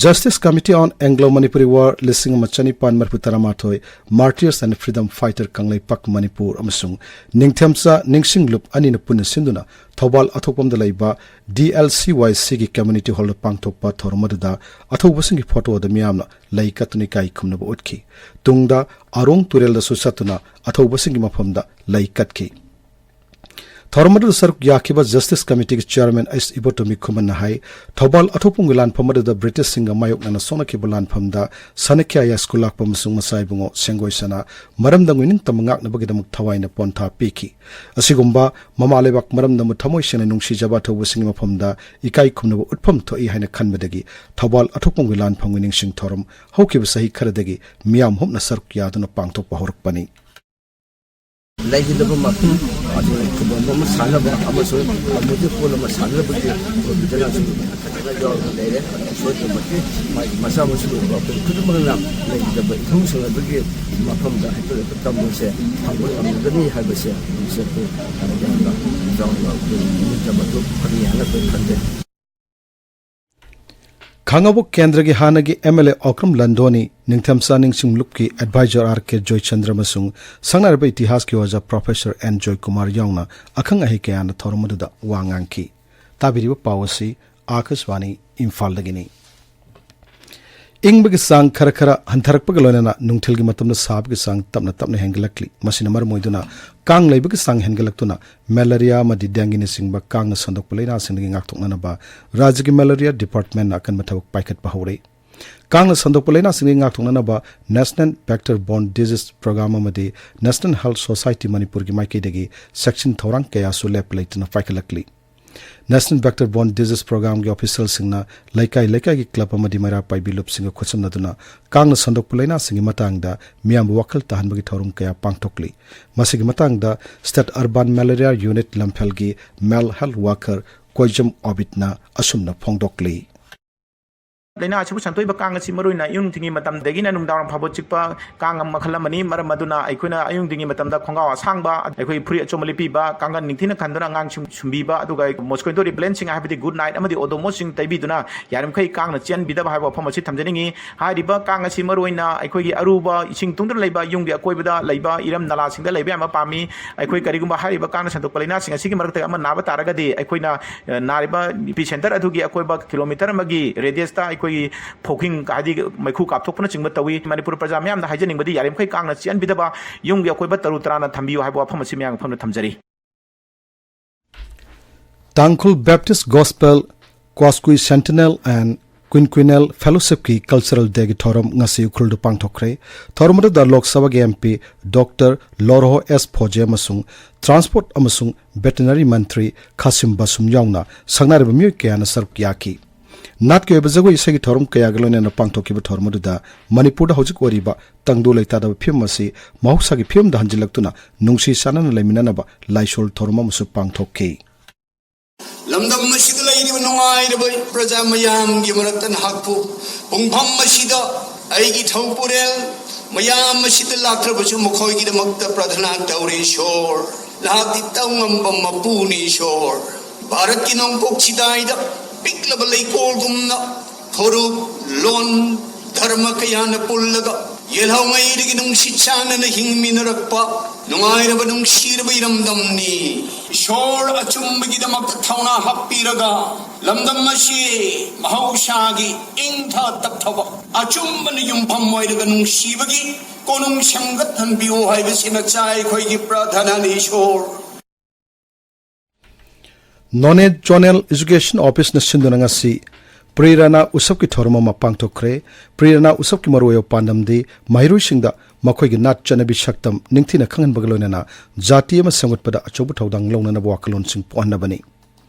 Justice Committee on Anglo Manipuri War ꯂꯤꯁꯤꯡ ꯑꯃ ꯆꯅꯤꯄꯥꯟ ꯃꯔꯤꯐꯨ ꯇꯔꯥꯃꯥꯊꯣꯏ Martyrs and Freedom Fighter Kangleipak Manipur ꯑꯃꯁꯨꯡ ꯅꯤꯡꯊꯦꯝꯆꯥ ꯅꯤꯡꯁꯤꯡ ꯂꯨꯞ ꯑꯅꯤꯅ ꯄꯨꯟꯅ ꯁꯤꯟꯗꯨꯅ ꯊꯧꯕꯥꯜ ꯑꯊꯣꯛꯄꯝꯗ ꯂꯩꯕ D L C Y Cꯒꯤ community hallꯗ ꯄꯥꯡꯊꯣꯛꯄ ꯊꯧꯔꯝ ꯑꯗꯨꯗ ꯑꯊꯧꯕꯁꯤꯡꯒꯤ ꯐꯣꯇꯣꯗ ꯃꯤꯌꯥꯝꯅ ꯂꯩ ꯀꯠꯇꯨꯅ ꯏꯀꯥꯏ ꯈꯨꯝꯅꯕ ꯎꯠꯈꯤ꯫ ꯇꯨꯡꯗ ꯑꯔꯣꯡ ꯇꯨꯔꯦꯜꯗꯁꯨ ꯆꯠꯇꯨꯅ ꯑꯊꯧꯕꯁꯤꯡꯒꯤ ꯃꯐꯝꯗ ꯂꯩ ꯀꯠꯈꯤ꯫ ꯊꯧꯔꯝ ꯑꯗꯨꯗ ꯁꯔꯨꯛ ꯌꯥꯈꯤꯕ Justice Committeeꯒꯤ Chairman ꯑꯩꯆ ꯏꯕꯣꯇꯣꯃꯤ ꯈꯨꯃꯟꯅ ꯍꯥꯏ, ꯊꯧꯕꯥꯜ ꯑꯊꯣꯛꯄꯝꯒꯤ ꯂꯥꯟꯐꯝ ꯑꯗꯨꯗ Britishꯁꯤꯡꯒ ꯃꯥꯌꯣꯛꯅꯅ ꯁꯣꯛꯅꯈꯤꯕ ꯂꯥꯟꯐꯝꯗ ꯁꯥꯅꯈ꯭ꯌꯥ ꯁ꯭ꯀꯨꯜ ꯂꯥꯛꯄ ꯑꯃꯁꯨꯡ ꯃꯆꯥ ꯏꯕꯨꯡꯉꯣ ꯁꯦꯡꯒꯣꯏ ꯁꯅꯥ ꯃꯔꯝꯗꯝꯒꯤ ꯅꯤꯡꯇꯝꯕ ꯉꯥꯛꯅꯕꯒꯤꯗꯃꯛ ꯊꯋꯥꯏꯅ ꯄꯣꯟꯊꯥ ꯄꯤꯈꯤ꯫ ꯑꯁꯤꯒꯨꯝꯕ ꯃꯃꯥ ꯂꯩꯕꯥꯛ ꯃꯔꯝꯗꯝꯕꯨ ꯊꯃꯣꯏ ꯁꯦꯡꯅ ꯅꯨꯡꯁꯤꯖꯕ ꯑꯊꯧꯕꯁꯤꯡꯒꯤ ꯃꯐꯝꯗ ꯏꯀꯥꯏ ꯈꯨꯝꯅꯕ ꯎꯠꯐꯝ ꯊꯣꯛꯏ ꯍꯥꯏꯅ ꯈꯟꯕꯗꯒꯤ ꯊꯧꯕꯥꯜ ꯑꯊꯣꯛꯄꯝꯒꯤ ꯂꯥꯟꯐꯝꯒꯤ ꯅꯤꯡꯁꯤꯡ ꯊꯧꯔꯝ ꯍꯧꯈꯤꯕ ꯆꯍꯤ ꯈꯔꯗꯒꯤ ꯃꯤꯌꯥꯝ ꯍꯨꯞꯅ ꯁꯔꯨꯛ ꯌꯥꯗꯨꯅ ꯄꯥꯡꯊꯣꯛꯄ ꯍꯧꯔꯛꯄꯅꯤ꯫ ꯂꯩꯈꯤꯗꯕ ꯃꯐꯝ ꯑꯗꯨ ꯈꯨꯕꯝ ꯑꯃ ꯁꯥꯅꯕ ꯑꯃꯁꯨꯡ community hall ꯑꯃ ꯁꯥꯅꯕꯒꯤ ꯄ꯭ꯔꯣꯕꯤꯖꯟ ꯑꯁꯤ ꯐꯖꯅ ꯌꯥꯎꯔꯒ ꯂꯩꯔꯦ꯫ ꯁꯣꯏꯗꯅꯃꯛꯀꯤ ꯃꯥꯒꯤ ꯃꯆꯥ ꯃꯁꯨ ꯑꯣꯏꯕ ꯑꯩꯈꯣꯏ ꯈꯨꯗꯤꯡꯃꯛꯅ ꯂꯩꯈꯤꯗꯕ ꯏꯍꯧꯁꯤꯡ ꯑꯗꯨꯒꯤ ꯃꯐꯝꯗ ꯍꯦꯛꯇ ꯇꯝꯕꯁꯦ ꯐꯪꯕ ꯉꯝꯒꯅꯤ ꯍꯥꯏꯕꯁꯦ ꯑꯩꯈꯣꯏꯁꯦ ꯑꯩꯈꯣꯏ ꯌꯥꯝꯅ ꯆꯥꯎꯅ ꯑꯩꯈꯣꯏ ꯅꯤꯡꯇꯝꯕ ꯑꯗꯨ ꯐꯪꯉꯤ ꯍꯥꯏꯅ ꯑꯩꯈꯣꯏ ꯈꯟꯖꯩ꯫ ꯈꯥꯉꯕꯣꯛ ꯀꯦꯟꯗ꯭ꯔꯒꯤ ꯍꯥꯟꯅꯒꯤ M L A ꯑꯣꯀ꯭ꯔꯝ ꯂꯟꯗꯣꯅꯤ, ꯅꯤꯡꯊꯦꯝꯆꯥ ꯅꯤꯡꯁꯤꯡ ꯂꯨꯞꯀꯤ advisor R K ꯖꯣꯏꯆꯟꯗ꯭ꯔ ꯑꯃꯁꯨꯡ ꯁꯛꯅꯥꯏꯔꯕ ꯏꯇꯤꯍꯥꯁꯀꯤ ꯑꯣꯖꯥ Professor N ꯖꯣꯏꯀꯨꯃꯥꯔ ꯌꯥꯎꯅ ꯑꯈꯪ ꯑꯍꯩ ꯀꯌꯥꯅ ꯊꯧꯔꯝ ꯑꯗꯨꯗ ꯋꯥ ꯉꯥꯡꯈꯤ꯫ ꯇꯥꯕꯤꯔꯤꯕ ꯄꯥꯎ ꯑꯁꯤ ꯑꯥꯀꯥꯁꯕꯥꯅꯤ ꯏꯝꯐꯥꯜꯗꯒꯤꯅꯤ꯫ ꯏꯪꯕꯒꯤ ꯆꯥꯡ ꯈꯔ ꯈꯔ ꯍꯟꯊꯔꯛꯄꯒ ꯂꯣꯏꯅꯅ ꯅꯨꯡꯊꯤꯜꯒꯤ ꯃꯇꯝꯗ ꯁꯥꯕꯒꯤ ꯆꯥꯡ ꯇꯞꯅ ꯇꯞꯅ ꯍꯦꯟꯒꯠꯂꯛꯂꯤ꯫ ꯃꯁꯤꯅ ꯃꯔꯝ ꯑꯣꯏꯗꯨꯅ ꯀꯥꯡ ꯂꯩꯕꯒꯤ ꯆꯥꯡ ꯍꯦꯟꯒꯠꯂꯛꯇꯨꯅ malaria ꯑꯃꯗꯤ dengueꯅꯆꯤꯡꯕ ꯀꯥꯡꯅ ꯁꯟꯗꯣꯛꯄ ꯂꯥꯏꯅꯥꯁꯤꯡꯗꯒꯤ ꯉꯥꯛꯊꯣꯛꯅꯅꯕ ꯔꯥꯖ꯭ꯌꯒꯤ malaria departmentꯅ ꯑꯀꯟꯕ ꯊꯕꯛ ꯄꯥꯏꯈꯠꯄ ꯍꯧꯔꯦ꯫ ꯀꯥꯡꯅ ꯁꯟꯗꯣꯛꯄ ꯂꯥꯏꯅꯥꯁꯤꯡꯗꯒꯤ ꯉꯥꯛꯊꯣꯛꯅꯅꯕ National Vector Borne Disease Program ꯑꯃꯗꯤ National Health Society ꯃꯅꯤꯄꯨꯔꯒꯤ ꯃꯥꯏꯀꯩꯗꯒꯤ ꯆꯦꯛꯁꯤꯟ ꯊꯧꯔꯥꯡ ꯀꯌꯥꯁꯨ ꯂꯦꯞꯄ ꯂꯩꯇꯅ ꯄꯥꯏꯈꯠꯂꯛꯂꯤ꯫ National Vector Borne Disease Programꯒꯤ officialꯁꯤꯡꯅ ꯂꯩꯀꯥꯏ ꯂꯩꯀꯥꯏꯒꯤ club ꯑꯃꯗꯤ ꯃꯩꯔꯥ ꯄꯥꯏꯕꯤ ꯂꯨꯞꯁꯤꯡꯒ ꯈꯨꯠꯁꯝꯅꯗꯨꯅ ꯀꯥꯡꯅ ꯁꯟꯗꯣꯛꯄ ꯂꯥꯏꯅꯥꯁꯤꯡꯒꯤ ꯃꯇꯥꯡꯗ ꯃꯤꯌꯥꯝꯕꯨ ꯋꯥꯈꯜ ꯇꯥꯍꯟꯕꯒꯤ ꯊꯧꯔꯝ ꯀꯌꯥ ꯄꯥꯡꯊꯣꯛꯂꯤ꯫ ꯃꯁꯤꯒꯤ ꯃꯇꯥꯡꯗ State Urban Malaria Unit ꯂꯝꯐꯦꯜꯒꯤ male health worker ꯀꯣꯏꯖꯝ ꯑꯣꯕꯤꯠꯅ ꯑꯁꯨꯝꯅ ꯐꯣꯡꯗꯣꯛꯂꯤ꯫ ꯂꯥꯏꯅꯥ ꯑꯁꯤꯕꯨ ꯁꯟꯗꯣꯛꯏꯕ ꯀꯥꯡ ꯑꯁꯤ ꯃꯔꯨꯑꯣꯏꯅ ꯑꯌꯨꯛ ꯅꯨꯡꯊꯤꯜꯒꯤ ꯃꯇꯝꯗꯒꯤꯅ ꯅꯨꯡꯗꯥꯡꯋꯥꯏꯔꯝ ꯐꯥꯎꯕ ꯆꯤꯛꯄ ꯀꯥꯡ ꯃꯈꯜ ꯑꯃꯅꯤ꯫ ꯃꯔꯝ ꯑꯗꯨꯅ ꯑꯩꯈꯣꯏꯅ ꯑꯌꯨꯛ ꯅꯨꯡꯊꯤꯜꯒꯤ ꯃꯇꯝꯗ ꯈꯣꯡꯒ꯭ꯔꯥꯎ ꯑꯁꯥꯡꯕ, ꯑꯩꯈꯣꯏ ꯐꯨꯔꯤꯠ ꯑꯆꯣꯟꯕ ꯂꯤꯠꯄꯤꯕ, ꯀꯥꯡꯒꯟ ꯅꯤꯡꯊꯤꯅ ꯈꯟꯗꯨꯅ ꯑꯉꯥꯡꯁꯤꯡ ꯁꯨꯝꯕꯤꯕ, ꯑꯗꯨꯒ mosquito repellentꯁꯤꯡ ꯍꯥꯏꯕꯗꯤ good night ꯑꯃꯗꯤ Odomosꯁꯤꯡ ꯇꯩꯕꯤꯗꯨꯅ ꯌꯥꯔꯤꯃꯈꯩ ꯀꯥꯡꯅ ꯆꯦꯟꯕꯤꯗꯕ ꯍꯥꯏꯕ ꯋꯥꯐꯝ ꯑꯁꯤ ꯊꯝꯖꯅꯤꯡꯏ꯫ ꯍꯥꯏꯔꯤꯕ ꯀꯥꯡ ꯑꯁꯤ ꯃꯔꯨꯑꯣꯏꯅ ꯑꯩꯈꯣꯏꯒꯤ ꯑꯔꯨꯕ ꯏꯁꯤꯡ ꯇꯨꯡꯗꯨꯅ ꯂꯩꯕ ꯌꯨꯝꯒꯤ ꯑꯀꯣꯏꯕꯗ ꯂꯩꯕ ꯏꯔꯝ ꯅꯂꯥꯁꯤꯡꯗ ꯂꯩꯕ ꯌꯥꯝꯅ ꯄꯥꯝꯃꯤ꯫ ꯑꯩꯈꯣꯏ ꯀꯔꯤꯒꯨꯝꯕ ꯍꯥꯏꯔꯤꯕ ꯀꯥꯡꯅ ꯁꯟꯗꯣꯛꯄ ꯂꯥꯏꯅꯥꯁꯤꯡ ꯑꯁꯤꯒꯤ ꯃꯔꯛꯇ ꯑꯃ ꯅꯥꯕ ꯇꯥꯔꯒꯗꯤ ꯑꯩꯈꯣꯏꯅ, ꯑ, ꯅꯥꯔꯤꯕ epicenter ꯑꯗꯨꯒꯤ ꯑꯀꯣꯏꯕ kilometre ꯑꯃꯒꯤ radiusꯇ ꯑꯩꯈꯣꯏꯒꯤ ꯐꯣꯀꯤꯡ ꯍꯥꯏꯗꯤ ꯃꯩꯈꯨ ꯀꯥꯞꯊꯣꯛꯄꯅꯆꯤꯡꯕ ꯇꯧꯏ꯫ ꯃꯅꯤꯄꯨꯔ ꯄ꯭ꯔꯖꯥ ꯃꯤꯌꯥꯝꯗ ꯍꯥꯏꯖꯅꯤꯡꯕꯗꯤ ꯌꯥꯔꯤꯃꯈꯩ ꯀꯥꯡꯅ ꯆꯦꯟꯕꯤꯗꯕ, ꯌꯨꯝꯒꯤ ꯑꯀꯣꯏꯕ ꯇꯔꯨ ꯇꯔꯥꯅ ꯊꯝꯕꯤꯌꯨ ꯍꯥꯏꯕ ꯋꯥꯐꯝ ꯑꯁꯤ ꯃꯌꯥꯝꯒꯤ ꯃꯐꯝꯗ ꯊꯝꯖꯔꯤ꯫ ꯇꯥꯡꯈꯨꯜ Baptist Gospel Quasquicentennial and Quinquennial Fellowshipꯀꯤ Cultural Dayꯒꯤ ꯊꯧꯔꯝ ꯉꯁꯤ ꯎꯈ꯭ꯔꯨꯜꯗ ꯄꯥꯡꯊꯣꯛꯈ꯭ꯔꯦ꯫ ꯊꯧꯔꯝ ꯑꯗꯨꯗ ꯂꯣꯛ ꯁꯚꯥꯒꯤ MP Doctor ꯂꯣꯔꯍꯣ ꯑꯦꯁ ꯐꯣꯖꯦ ꯑꯃꯁꯨꯡ Transport ꯑꯃꯁꯨꯡ Veterinary ꯃꯟꯇ꯭ꯔꯤ ꯈꯥꯁꯤꯝ ꯕꯥꯁꯨꯝ ꯌꯥꯎꯅ ꯁꯛꯅꯥꯏꯔꯕ ꯃꯤꯑꯣꯏ ꯀꯌꯥꯅ ꯁꯔꯨꯛ ꯌꯥꯈꯤ꯫ ꯅꯥꯠꯀꯤ ꯑꯣꯏꯕ ꯖꯒꯣꯏ ꯏꯁꯩꯒꯤ ꯊꯧꯔꯝ ꯀꯌꯥꯒ ꯂꯣꯏꯅꯅ ꯄꯥꯡꯊꯣꯛꯈꯤꯕ ꯊꯧꯔꯝ ꯑꯗꯨꯗ ꯃꯅꯤꯄꯨꯔꯗ ꯍꯧꯖꯤꯛ ꯑꯣꯏꯔꯤꯕ ꯇꯪꯗꯨ ꯂꯩꯇꯥꯗꯕ ꯐꯤꯕꯝ ꯑꯁꯤ ꯃꯍꯧꯁꯥꯒꯤ ꯐꯤꯕꯝꯗ ꯍꯟꯖꯤꯜꯂꯛꯇꯨꯅ ꯅꯨꯡꯁꯤ ꯆꯥꯟꯅꯅ ꯂꯩꯃꯤꯟꯅꯅꯕ ꯂꯥꯏꯁꯣꯜ ꯊꯧꯔꯝ ꯑꯃꯁꯨ ꯄꯥꯡꯊꯣꯛꯈꯤ꯫ ꯂꯝꯗꯝ ꯑꯁꯤꯗ ꯂꯩꯔꯤꯕ ꯅꯨꯡꯉꯥꯏꯔꯕ ꯄ꯭ꯔꯖꯥ ꯃꯌꯥꯝꯒꯤ ꯃꯔꯛꯇ ꯅꯍꯥꯛꯄꯨ ꯄꯨꯡꯐꯝ ꯑꯁꯤꯗ ꯑꯩꯒꯤ ꯊꯧꯄꯨꯔꯦꯜ ꯃꯌꯥꯝ ꯑꯁꯤꯗ ꯂꯥꯛꯇ꯭ꯔꯕꯁꯨ ꯃꯈꯣꯏꯒꯤꯗꯃꯛꯇ ꯄ꯭ꯔꯥꯊꯅꯥ ꯇꯧꯔꯤ꯫ ꯏꯁꯣꯔ, ꯅꯍꯥꯛꯇꯤ ꯇꯧꯉꯝꯕ ꯃꯄꯨꯅꯤ꯫ ꯏꯁꯣꯔ, ꯚꯥꯔꯠꯀꯤ ꯅꯣꯡꯄꯣꯛ ꯆꯤꯗꯥꯏꯗ ꯄꯤꯛꯂꯕ ꯂꯩꯀꯣꯜꯒꯨꯝꯅ ꯐꯨꯔꯨꯞ, ꯂꯣꯟ, ꯙꯔꯃ ꯀꯌꯥꯅ ꯄꯨꯜꯂꯒ ꯌꯦꯜꯍꯧꯉꯩꯗꯒꯤ ꯅꯨꯡꯁꯤ ꯆꯥꯟꯅꯅ ꯍꯤꯡꯃꯤꯟꯅꯔꯛꯄ ꯅꯨꯡꯉꯥꯏꯔꯕ ꯅꯨꯡꯁꯤꯔꯕ ꯏꯔꯝꯗꯝꯅꯤ꯫ ꯏꯁꯣꯔ, ꯑꯆꯨꯝꯕꯒꯤꯗꯃꯛꯇ ꯊꯧꯅꯥ ꯍꯥꯞꯄꯤꯔꯒ ꯂꯝꯗꯝ ꯑꯁꯤ ꯃꯍꯧꯁꯥꯒꯤ ꯏꯪꯊ ꯇꯞꯊꯕ ꯑꯆꯨꯝꯕꯅ ꯌꯨꯝꯐꯝ ꯑꯣꯏꯔꯒ ꯅꯨꯡꯁꯤꯕꯒꯤ ꯀꯣꯅꯨꯡ ꯁꯦꯝꯒꯠꯍꯟꯕꯤꯌꯨ ꯍꯥꯏꯕꯁꯤꯅ ꯆꯥꯏ ꯑꯩꯈꯣꯏꯒꯤ ꯄ꯭ꯔꯥꯊꯅꯥꯅꯤ꯫ ꯏꯁꯣꯔ꯫ ꯅꯣꯅꯦ Zonal Education Officeꯅ ꯁꯤꯟꯗꯨꯅ ꯉꯁꯤ ꯄ꯭ꯔꯦꯔꯥꯅꯥ ꯎꯠꯁꯕꯀꯤ ꯊꯧꯔꯝ ꯑꯃ ꯄꯥꯡꯊꯣꯛꯈ꯭ꯔꯦ꯫ ꯄ꯭ꯔꯦꯔꯥꯅꯥ ꯎꯠꯁꯕꯀꯤ ꯃꯔꯨꯑꯣꯏꯕ ꯄꯥꯟꯗꯝꯗꯤ ꯃꯍꯩꯔꯣꯏꯁꯤꯡꯗ ꯃꯈꯣꯏꯒꯤ ꯅꯥꯠ ꯆꯠꯅꯕꯤ ꯁꯛꯇꯝ ꯅꯤꯡꯊꯤꯅ ꯈꯪꯍꯟꯕꯒ ꯂꯣꯏꯅꯅ ꯖꯥꯇꯤ ꯑꯃ ꯁꯦꯝꯒꯠꯄꯗ ꯑꯆꯧꯕ ꯊꯧꯗꯥꯡ ꯂꯧꯅꯅꯕ ꯋꯥꯈꯜꯂꯣꯟꯁꯤꯡ ꯄꯣꯛꯍꯟꯅꯕꯅꯤ꯫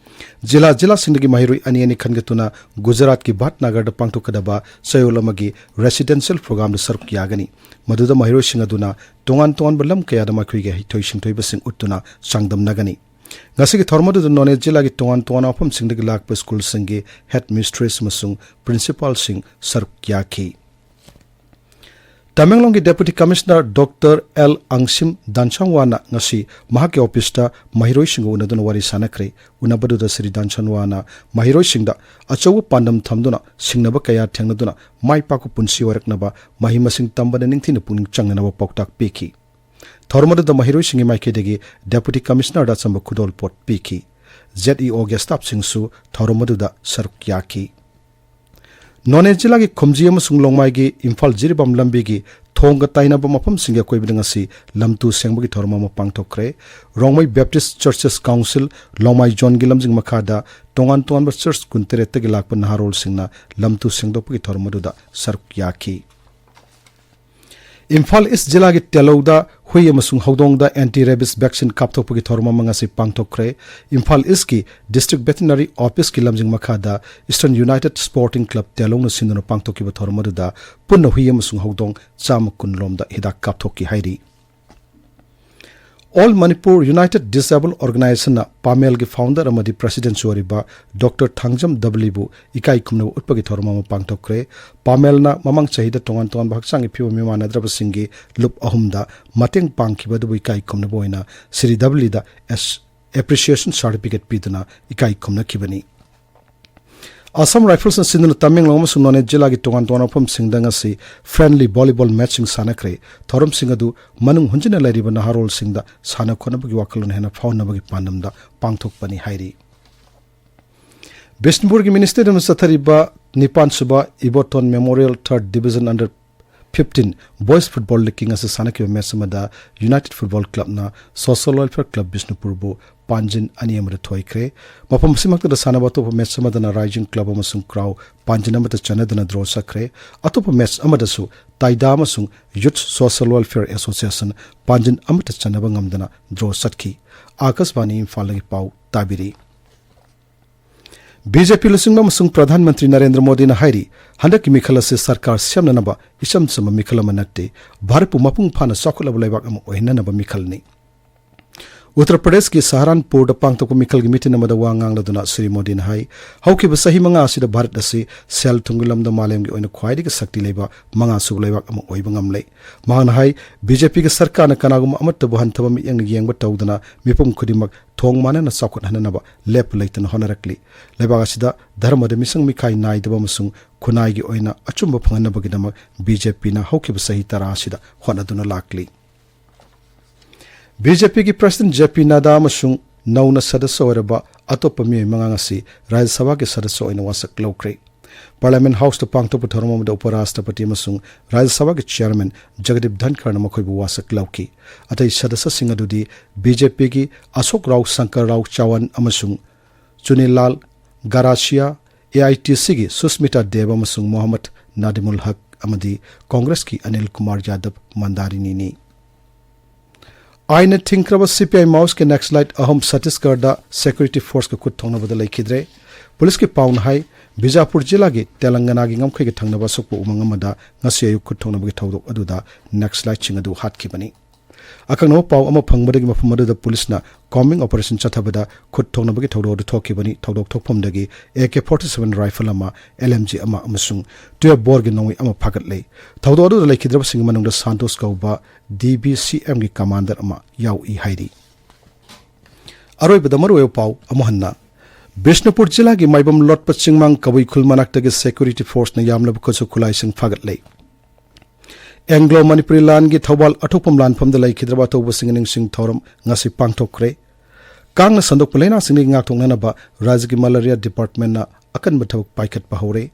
ꯖꯤꯂꯥ ꯖꯤꯂꯥꯁꯤꯡꯗꯒꯤ ꯃꯍꯩꯔꯣꯏ ꯑꯅꯤ ꯑꯅꯤ ꯈꯟꯒꯠꯇꯨꯅ ꯒꯨꯖꯔꯥꯠꯀꯤ ꯚꯥꯠꯅꯥꯒꯔꯗ ꯄꯥꯡꯊꯣꯛꯀꯗꯕ ꯆꯌꯣꯜ ꯑꯃꯒꯤ residential programꯗ ꯁꯔꯨꯛ ꯌꯥꯒꯅꯤ꯫ ꯃꯗꯨꯗ ꯃꯍꯩꯔꯣꯏꯁꯤꯡ ꯑꯗꯨꯅ ꯇꯣꯉꯥꯟ ꯇꯣꯉꯥꯟꯕ ꯂꯝ ꯀꯌꯥꯗ ꯃꯈꯣꯏꯒꯤ ꯍꯩꯊꯣꯏ ꯁꯤꯡꯊꯣꯏꯕꯁꯤꯡ ꯎꯠꯇꯨꯅ ꯆꯥꯡꯗꯝꯅꯒꯅꯤ꯫ ꯉꯁꯤꯒꯤ ꯊꯧꯔꯝ ꯑꯗꯨꯗ ꯅꯣꯅꯦ ꯖꯤꯂꯥꯒꯤ ꯇꯣꯉꯥꯟ ꯇꯣꯉꯥꯟꯕ ꯃꯐꯝꯁꯤꯡꯗꯒꯤ ꯂꯥꯛꯄ ꯁ꯭ꯀꯨꯜꯁꯤꯡꯒꯤ ꯍꯦꯗ ꯃꯤꯁꯇ꯭ꯔꯦꯁ ꯑꯃꯁꯨꯡ ꯄ꯭ꯔꯤꯟꯁꯤꯄꯥꯜꯁꯤꯡ ꯁꯔꯨꯛ ꯌꯥꯈꯤ꯫ ꯇꯃꯦꯡꯂꯣꯡꯒꯤ Deputy Commissioner Doctor L ꯑꯪꯁꯤꯝ ꯗꯥꯟꯁꯥꯡꯋꯥꯅ ꯉꯁꯤ ꯃꯍꯥꯛꯀꯤ ꯑꯣꯐꯤꯁꯇ ꯃꯍꯩꯔꯣꯏꯁꯤꯡꯒ ꯎꯅꯗꯨꯅ ꯋꯥꯔꯤ ꯁꯥꯅꯈ꯭ꯔꯦ꯫ ꯎꯅꯕꯗꯨꯗ ꯁ꯭ꯔꯤ ꯗꯥꯟꯁꯥꯡꯋꯥꯅ ꯃꯍꯩꯔꯣꯏꯁꯤꯡꯗ ꯑꯆꯧꯕ ꯄꯥꯟꯗꯝ ꯊꯝꯗꯨꯅ ꯁꯤꯡꯅꯕ ꯀꯌꯥ ꯊꯦꯡꯅꯗꯨꯅ ꯃꯥꯏ ꯄꯥꯛꯄ ꯄꯨꯟꯁꯤ ꯑꯣꯏꯔꯛꯅꯕ ꯃꯍꯩ ꯃꯁꯤꯡ ꯇꯝꯕꯗ ꯅꯤꯡꯊꯤꯅ ꯄꯨꯛꯅꯤꯡ ꯆꯪꯅꯅꯕ ꯄꯥꯎꯇꯥꯛ ꯄꯤꯈꯤ꯫ ꯊꯧꯔꯝ ꯑꯗꯨꯗ ꯃꯍꯩꯔꯣꯏꯁꯤꯡꯒꯤ ꯃꯥꯏꯀꯩꯗꯒꯤ Deputy Commissionerꯗ ꯑꯆꯝꯕ ꯈꯨꯗꯣꯜꯄꯣꯠ ꯄꯤꯈꯤ꯫ ZEOꯒꯤ staffꯁꯤꯡꯁꯨ ꯊꯧꯔꯝ ꯑꯗꯨꯗ ꯁꯔꯨꯛ ꯌꯥꯈꯤ꯫ ꯅꯣꯅꯦ ꯖꯤꯂꯥꯒꯤ ꯈꯨꯝꯖꯤ ꯑꯃꯁꯨꯡ ꯂꯣꯡꯃꯥꯏꯒꯤ ꯏꯝꯐꯥꯜ ꯖꯤꯔꯤꯕꯥꯝ ꯂꯝꯕꯤꯒꯤ ꯊꯣꯡꯒ ꯇꯥꯏꯅꯕ ꯃꯐꯝꯁꯤꯡꯒꯤ ꯑꯀꯣꯏꯕꯗ ꯉꯁꯤ ꯂꯝꯇꯨ ꯁꯦꯡꯕꯒꯤ ꯊꯧꯔꯝ ꯑꯃ ꯄꯥꯡꯊꯣꯛꯈ꯭ꯔꯦ꯫ ꯔꯣꯡꯃꯩ Baptist Churches Council ꯂꯣꯡꯃꯥꯏ ꯖꯣꯟꯒꯤ ꯂꯝꯖꯤꯡ ꯃꯈꯥꯗ ꯇꯣꯉꯥꯟ ꯇꯣꯉꯥꯟꯕ ꯆꯔꯆ ꯀꯨꯟꯇꯔꯦꯠꯇꯒꯤ ꯂꯥꯛꯄ ꯅꯍꯥꯔꯣꯜꯁꯤꯡꯅ ꯂꯝꯇꯨ ꯁꯦꯡꯗꯣꯛꯄꯒꯤ ꯊꯧꯔꯝ ꯑꯗꯨꯗ ꯁꯔꯨꯛ ꯌꯥꯈꯤ꯫ ꯏꯝꯐꯥꯜ ꯏꯁ ꯖꯤꯂꯥꯒꯤ ꯇꯦꯂꯧꯗ ꯍꯨꯏ ꯑꯃꯁꯨꯡ ꯍꯧꯗꯣꯡꯗ anti rabies vaccine ꯀꯥꯞꯊꯣꯛꯄꯒꯤ ꯊꯧꯔꯝ ꯑꯃ ꯉꯁꯤ ꯄꯥꯡꯊꯣꯛꯈ꯭ꯔꯦ꯫ ꯏꯝꯐꯥꯜ ꯏꯁꯀꯤ District Veterinary Officeꯀꯤ ꯂꯝꯖꯤꯡ ꯃꯈꯥꯗ Eastern United Sporting Club ꯇꯦꯂꯧꯅ ꯁꯤꯟꯗꯨꯅ ꯄꯥꯡꯊꯣꯛꯈꯤꯕ ꯊꯧꯔꯝ ꯑꯗꯨꯗ ꯄꯨꯟꯅ ꯍꯨꯏ ꯑꯃꯁꯨꯡ ꯍꯧꯗꯣꯡ ꯆꯥꯝꯃ ꯀꯨꯟ ꯂꯣꯝꯗ ꯍꯤꯗꯥꯛ ꯀꯥꯞꯊꯣꯛꯈꯤ ꯍꯥꯏꯔꯤ꯫ All Manipur United Disabled Organizationꯅ ꯄꯥꯃꯦꯜꯒꯤ founder ꯑꯃꯗꯤ presidentꯁꯨ ꯑꯣꯏꯔꯤꯕ ꯗꯣꯛꯇꯔ ꯊꯥꯡꯖꯝ ꯗꯕꯂꯤꯕꯨ ꯏꯀꯥꯏ ꯈꯨꯝꯅꯕ ꯎꯠꯄꯒꯤ ꯊꯧꯔꯝ ꯑꯃ ꯄꯥꯡꯊꯣꯛꯈ꯭ꯔꯦ꯫ ꯄꯥꯃꯦꯜꯅ ꯃꯃꯥꯡ ꯆꯍꯤꯗ ꯇꯣꯉꯥꯟ ꯇꯣꯉꯥꯟꯕ ꯍꯛꯆꯥꯡꯒꯤ ꯐꯤꯕꯝ ꯃꯤꯃꯥꯟꯅꯗ꯭ꯔꯕꯁꯤꯡꯒꯤ ꯂꯨꯞ ꯑꯍꯨꯝꯗ ꯃꯇꯦꯡ ꯄꯥꯡꯈꯤꯕ ꯑꯗꯨꯕꯨ ꯏꯀꯥꯏ ꯈꯨꯝꯅꯕ ꯑꯣꯏꯅ ꯁ꯭ꯔꯤ ꯗꯕꯂꯤꯗ ꯑꯦꯁ-, appreciation certificate ꯄꯤꯗꯨꯅ ꯏꯀꯥꯏ ꯈꯨꯝꯅꯈꯤꯕꯅꯤ꯫ ꯑꯁꯥꯝ ꯔꯥꯏꯐꯜꯁꯅ ꯁꯤꯟꯗꯨꯅ ꯇꯃꯦꯡꯂꯣꯡ ꯑꯃꯁꯨꯡ ꯅꯣꯅꯦ ꯖꯤꯂꯥꯒꯤ ꯇꯣꯉꯥꯟ ꯇꯣꯉꯥꯟꯕ ꯃꯐꯝꯁꯤꯡꯗ ꯉꯁꯤ friendly volleyball matchꯁꯤꯡ ꯁꯥꯟꯅꯈ꯭ꯔꯦ꯫ ꯊꯧꯔꯝꯁꯤꯡ ꯑꯗꯨ ꯃꯅꯨꯡ ꯍꯨꯟꯖꯤꯟꯅ ꯂꯩꯔꯤꯕ ꯅꯍꯥꯔꯣꯜꯁꯤꯡꯗ ꯁꯥꯟꯅ ꯈꯣꯠꯅꯕꯒꯤ ꯋꯥꯈꯜꯂꯣꯟ ꯍꯦꯟꯅ ꯐꯥꯎꯅꯕꯒꯤ ꯄꯥꯟꯗꯝꯗ ꯄꯥꯡꯊꯣꯛꯄꯅꯤ ꯍꯥꯏꯔꯤ꯫ ꯕꯤꯁꯅꯨꯄꯨꯔꯒꯤ ꯃꯤꯅꯤ ꯁ꯭ꯇꯦꯗꯤꯌꯝꯗ ꯆꯠꯊꯔꯤꯕ ꯅꯤꯄꯥꯟ ꯁꯨꯕ Iboton Memorial Third Division Under Fifteen Boys Football Leagueꯀꯤ ꯉꯁꯤ ꯁꯥꯟꯅꯈꯤꯕ match ꯑꯃꯗ United Football Clubꯅ Social Welfare Club ꯕꯤꯁꯅꯨꯄꯨꯔꯕꯨ ꯄꯥꯟꯖꯤꯟ ꯑꯅꯤ ꯑꯃꯗ ꯊꯣꯏꯈ꯭ꯔꯦ꯫ ꯃꯐꯝ ꯑꯁꯤꯃꯛꯇꯗ ꯁꯥꯟꯅꯕ ꯑꯇꯣꯞꯄ ꯃꯦꯠꯆ ꯑꯃꯗꯅ ꯔꯥꯏꯖꯤꯡ ꯀ꯭ꯂꯕ ꯑꯃꯁꯨꯡ ꯀ꯭ꯔꯥꯎ ꯄꯥꯟꯖꯤꯟ ꯑꯃꯗ ꯆꯟꯅꯗꯨꯅ ꯗ꯭ꯔꯣ ꯆꯠꯈ꯭ꯔꯦ꯫ ꯑꯇꯣꯞꯄ ꯃꯦꯠꯆ ꯑꯃꯗꯁꯨ ꯇꯥꯏꯗꯥ ꯑꯃꯁꯨꯡ ꯌꯨꯠ ꯁꯣꯁꯤꯌꯦꯜ ꯋꯦꯜꯐꯤꯌꯔ ꯑꯦꯁꯣꯁꯤꯌꯦꯁꯟ ꯄꯥꯟꯖꯤꯟ ꯑꯃꯠꯇ ꯆꯟꯅꯕ ꯉꯝꯗꯅ ꯗ꯭ꯔꯣ ꯆꯠꯈꯤ꯫ ꯑꯥꯀꯥꯁꯕꯥꯅꯤ ꯏꯝꯐꯥꯜꯗꯒꯤ ꯄꯥꯎ ꯇꯥꯕꯤꯔꯤ꯫ ꯕꯤ ꯖꯦ ꯄꯤ ꯂꯨꯆꯤꯡꯕ ꯑꯃꯁꯨꯡ ꯄ꯭ꯔꯙꯥꯟ ꯃꯟꯇ꯭ꯔꯤ ꯅꯔꯦꯟꯗ꯭ꯔ ꯃꯣꯗꯤꯅ ꯍꯥꯏꯔꯤ, ꯍꯟꯗꯛꯀꯤ ꯃꯤꯈꯜ ꯑꯁꯤ ꯁꯔꯀꯥꯔ ꯁꯦꯝꯅꯅꯕ ꯏꯆꯝ ꯆꯝꯕ ꯃꯤꯈꯜ ꯑꯃ ꯅꯠꯇꯦ, ꯚꯥꯔꯠꯄꯨ ꯃꯄꯨꯡ ꯐꯥꯅ ꯆꯥꯎꯈꯠꯂꯕ ꯂꯩꯕꯥꯛ ꯑꯃ ꯑꯣꯏꯍꯟꯅꯅꯕ ꯃꯤꯈꯜꯅꯤ꯫ ꯎꯠꯇꯔ ꯄ꯭ꯔꯗꯦꯁꯀꯤ ꯁꯍꯥꯔꯥꯟꯄꯨꯔꯗ ꯄꯥꯡꯊꯣꯛꯄ ꯃꯤꯈꯜꯒꯤ ꯃꯤꯇꯤꯟ ꯑꯃꯗ ꯋꯥ ꯉꯥꯡꯂꯗꯨꯅ ꯁ꯭ꯔꯤ ꯃꯣꯗꯤꯅ ꯍꯥꯏ, ꯍꯧꯈꯤꯕ ꯆꯍꯤ ꯃꯉꯥ ꯑꯁꯤꯗ ꯚꯥꯔꯠ ꯑꯁꯤ ꯁꯦꯜ ꯊꯨꯝꯒꯤ ꯂꯝꯗ ꯃꯥꯂꯦꯝꯒꯤ ꯑꯣꯏꯅ ꯈ꯭ꯋꯥꯏꯗꯒꯤ ꯁꯛꯇꯤ ꯂꯩꯕ ꯃꯉꯥꯁꯨꯕ ꯂꯩꯕꯥꯛ ꯑꯃ ꯑꯣꯏꯕ ꯉꯝꯂꯦ꯫ ꯃꯍꯥꯛꯅ ꯍꯥꯏ, ꯕꯤ ꯖꯦ ꯄꯤꯒꯤ ꯁꯔꯀꯥꯔꯅ ꯀꯅꯥꯒꯨꯝꯕ ꯑꯃꯠꯇꯕꯨ ꯍꯟꯊꯕ ꯃꯤꯠꯌꯦꯡꯅ ꯌꯦꯡꯕ ꯇꯧꯗꯅ ꯃꯤꯄꯨꯝ ꯈꯨꯗꯤꯡꯃꯛ ꯊꯣꯡ ꯃꯥꯟꯅꯅ ꯆꯥꯎꯈꯠꯍꯟꯅꯅꯕ ꯂꯦꯞꯄ ꯂꯩꯇꯅ ꯍꯣꯠꯅꯔꯛꯂꯤ꯫ ꯂꯩꯕꯥꯛ ꯑꯁꯤꯗ ꯙꯔꯃꯗ ꯃꯤꯆꯪ ꯃꯤꯈꯥꯏ ꯅꯥꯏꯗꯕ ꯑꯃꯁꯨꯡ ꯈꯨꯟꯅꯥꯏꯒꯤ ꯑꯣꯏꯅ ꯑꯆꯨꯝꯕ ꯐꯪꯍꯟꯅꯕꯒꯤꯗꯃꯛ ꯕꯤ ꯖꯦ ꯄꯤꯅ ꯍꯧꯈꯤꯕ ꯆꯍꯤ ꯇꯔꯥ ꯑꯁꯤꯗ ꯍꯣꯠꯅꯗꯨꯅ ꯂꯥꯛꯂꯤ꯫ ꯕꯤ ꯖꯦ ꯄꯤꯒꯤ ꯄ꯭ꯔꯁꯤꯗꯦꯟꯠ ꯖꯦ ꯄꯤ ꯅꯗꯥ ꯑꯃꯁꯨꯡ ꯅꯧꯅ ꯁꯗꯁ꯭ꯌ ꯑꯣꯏꯔꯕ ꯑꯇꯣꯞꯄ ꯃꯤꯑꯣꯏ ꯃꯉꯥ ꯉꯁꯤ ꯔꯥꯖ꯭ꯌ ꯁꯚꯥꯒꯤ ꯁꯗꯁ꯭ꯌ ꯑꯣꯏꯅ ꯋꯥꯁꯛ ꯂꯧꯈ꯭ꯔꯦ꯫ ꯄꯥꯔꯂꯤꯌꯥꯃꯦꯟꯠ ꯍꯥꯎꯁꯇ ꯄꯥꯡꯊꯣꯛꯄ ꯊꯧꯔꯝ ꯑꯃꯗ ꯎꯄ ꯔꯥꯁꯇ꯭ꯔꯄꯇꯤ ꯑꯃꯁꯨꯡ ꯔꯥꯖ꯭ꯌ ꯁꯚꯥꯒꯤ ꯆꯤꯌꯥꯔꯃꯦꯟ ꯖꯒꯗꯤꯞ ꯙꯟꯈꯔꯅ ꯃꯈꯣꯏꯕꯨ ꯋꯥꯁꯛ ꯂꯧꯈꯤ꯫ ꯑꯇꯩ ꯁꯗꯁ꯭ꯌꯁꯤꯡ ꯑꯗꯨꯗꯤ ꯕꯤ ꯖꯦ ꯄꯤꯒꯤ ꯑꯁꯣꯛ ꯔꯥꯎ ꯁꯪꯀꯔ ꯔꯥꯎ ꯆꯋꯥꯟ ꯑꯃꯁꯨꯡ ꯆꯨꯅꯤꯂꯥꯜ ꯒꯥꯔꯥꯁꯤꯌꯥ, ꯑꯦ ꯑꯥꯏ ꯇꯤ ꯁꯤꯒꯤ ꯁꯨꯁꯃꯤꯇꯥ ꯗꯦꯕ ꯑꯃꯁꯨꯡ ꯃꯣꯍꯝꯃꯗ ꯅꯥꯗꯤꯃꯨꯜ ꯍꯛ ꯑꯃꯗꯤ ꯀꯣꯡꯒ꯭ꯔꯦꯁꯀꯤ ꯑꯅꯤꯜ ꯀꯨꯃꯥꯔ ꯌꯥꯗꯕ ꯃꯟꯗꯥꯔꯤꯅꯤꯅꯤ꯫ ꯑꯥꯏꯟꯅ ꯊꯤꯡꯈ꯭ꯔꯕ ꯁꯤ ꯄꯤ ꯑꯥꯏ ꯃꯥꯑꯣꯁꯀꯤ ꯅꯛꯁꯂꯥꯏꯠ ꯑꯍꯨꯝ ꯁꯠꯇꯤꯁꯒꯔꯗ ꯁꯦꯀ꯭ꯌꯨꯔꯤꯇꯤ ꯐꯣꯔꯁꯀ ꯈꯨꯠ ꯊꯣꯛꯅꯕꯗ ꯂꯩꯈꯤꯗ꯭ꯔꯦ꯫ ꯄꯨꯂꯤꯁꯀꯤ ꯄꯥꯎꯅ ꯍꯥꯏ, ꯕꯤꯖꯥꯄꯨꯔ ꯖꯤꯂꯥꯒꯤ ꯇꯦꯂꯪꯒꯅꯥꯒꯤ ꯉꯝꯈꯩꯒ ꯊꯪꯅꯕ ꯑꯁꯣꯛꯄ ꯎꯃꯪ ꯑꯃꯗ ꯉꯁꯤ ꯑꯌꯨꯛ ꯈꯨꯠ ꯊꯣꯛꯅꯕꯒꯤ ꯊꯧꯗꯣꯛ ꯑꯗꯨꯗ ꯅꯛꯁꯂꯥꯏꯠꯁꯤꯡ ꯑꯗꯨ ꯍꯥꯠꯈꯤꯕꯅꯤ꯫ ꯑꯀꯛꯅꯕ ꯄꯥꯎ ꯑꯃ ꯐꯪꯕꯗꯒꯤ ꯃꯐꯝ ꯑꯗꯨꯗ ꯄꯨꯂꯤꯁꯅ ꯀꯣꯝꯕꯤꯡ ꯑꯣꯄꯔꯦꯁꯟ ꯆꯠꯊꯕꯗ ꯈꯨꯠ ꯊꯣꯛꯅꯕꯒꯤ ꯊꯧꯗꯣꯛ ꯑꯗꯨ ꯊꯣꯛꯈꯤꯕꯅꯤ꯫ ꯊꯧꯗꯣꯛ ꯊꯣꯛꯐꯝꯗꯒꯤ A K forty seven rifle ꯑꯃ, ꯑꯦꯜ ꯑꯦꯝ ꯖꯤ ꯑꯃ ꯑꯃꯁꯨꯡ ꯇꯨꯌꯦꯜꯐ ꯕꯣꯔꯒꯤ ꯅꯣꯡꯃꯩ ꯑꯃ ꯐꯥꯒꯠꯂꯦ꯫ ꯊꯧꯗꯣꯛ ꯑꯗꯨꯗ ꯂꯩꯈꯤꯗ꯭ꯔꯕꯁꯤꯡꯒꯤ ꯃꯅꯨꯡꯗ ꯁꯥꯟꯇꯣꯁ ꯀꯧꯕ ꯗꯤ ꯕꯤ ꯁꯤ ꯑꯦꯝꯒꯤ ꯀꯃꯥꯟꯗꯔ ꯑꯃ ꯌꯥꯎꯏ ꯍꯥꯏꯔꯤ꯫ ꯑꯔꯣꯏꯕꯗ ꯃꯔꯨꯑꯣꯏꯕ ꯄꯥꯎ ꯑꯃꯨꯛ ꯍꯟꯅ꯫ ꯕꯤꯁꯅꯨꯄꯨꯔ ꯖꯤꯂꯥꯒꯤ ꯃꯥꯏꯕꯝ ꯂꯣꯠꯄ ꯆꯤꯡꯃꯥꯡ ꯀꯕꯨꯏ ꯈꯨꯜ ꯃꯅꯥꯛꯇꯒꯤ ꯁꯦꯀ꯭ꯌꯨꯔꯤꯇꯤ ꯐꯣꯔꯁꯅ ꯌꯥꯝꯂꯕ ꯈꯨꯠꯁꯨ ꯈꯨꯠꯂꯥꯏꯁꯤꯡ ꯐꯥꯒꯠꯂꯦ꯫ ꯑꯦꯡꯒ꯭ꯂꯣ ꯃꯅꯤꯄꯨꯔꯤ ꯂꯥꯟꯒꯤ ꯊꯧꯕꯥꯜ ꯑꯊꯣꯛꯐꯝ ꯂꯥꯟꯐꯝꯗ ꯂꯩꯈꯤꯗ꯭ꯔꯕ ꯑꯊꯧꯕꯁꯤꯡꯒꯤ ꯅꯤꯡꯁꯤꯡ ꯊꯧꯔꯝ ꯉꯁꯤ ꯄꯥꯡꯊꯣꯛꯈ꯭ꯔꯦ꯫ ꯀꯥꯡꯅ ꯁꯟꯗꯣꯛꯄ ꯂꯥꯏꯅꯥꯁꯤꯡꯗꯒꯤ ꯉꯥꯛꯊꯣꯛꯅꯅꯕ ꯔꯥꯖ꯭ꯌꯒꯤ ꯃꯂꯦꯔꯤꯌꯥ ꯗꯤꯄꯥꯔꯠꯃꯦꯟꯠꯅ ꯑꯀꯟꯕ ꯊꯕꯛ ꯄꯥꯏꯈꯠꯄ ꯍꯧꯔꯦ꯫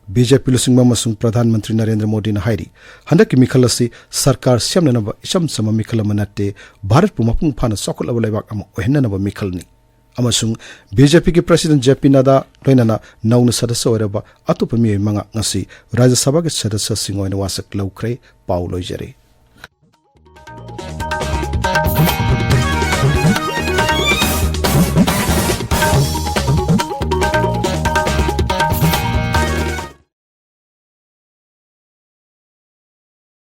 ꯕꯤ ꯖꯦ ꯄꯤ ꯂꯨꯆꯤꯡꯕ ꯑꯃꯁꯨꯡ ꯄ꯭ꯔꯙꯥꯟ ꯃꯟꯇ꯭ꯔꯤ ꯅꯔꯦꯟꯗ꯭ꯔ ꯃꯣꯗꯤꯅ ꯍꯥꯏꯔꯤ, ꯍꯟꯗꯛꯀꯤ ꯃꯤꯈꯜ ꯑꯁꯤ ꯁꯔꯀꯥꯔ ꯁꯦꯝꯅꯅꯕ ꯏꯆꯝ ꯆꯝꯕ ꯃꯤꯈꯜ ꯑꯃ ꯅꯠꯇꯦ, ꯚꯥꯔꯠꯄꯨ ꯃꯄꯨꯡ ꯐꯥꯅ ꯆꯥꯎꯈꯠꯂꯕ ꯂꯩꯕꯥꯛ ꯑꯃ ꯑꯣꯏꯍꯟꯅꯅꯕ ꯃꯤꯈꯜꯅꯤ꯫ ꯑꯃꯁꯨꯡ ꯕꯤ ꯖꯦ ꯄꯤꯒꯤ ꯄ꯭ꯔꯁꯤꯗꯦꯟ ꯖꯦ ꯄꯤ ꯅꯗꯥ ꯂꯣꯏꯅꯅ ꯅꯧꯅ ꯁꯗꯁ꯭ꯌ ꯑꯣꯏꯔꯕ ꯑꯇꯣꯞꯄ ꯃꯤꯑꯣꯏ ꯃꯉꯥ ꯉꯁꯤ ꯔꯥꯖ꯭ꯌ ꯁꯚꯥꯒꯤ ꯁꯗꯁ꯭ꯌꯁꯤꯡ ꯑꯣꯏꯅ ꯋꯥꯁꯛ ꯂꯧꯈ꯭ꯔꯦ꯫ ꯄꯥꯎ ꯂꯣꯏꯖꯔꯦ꯫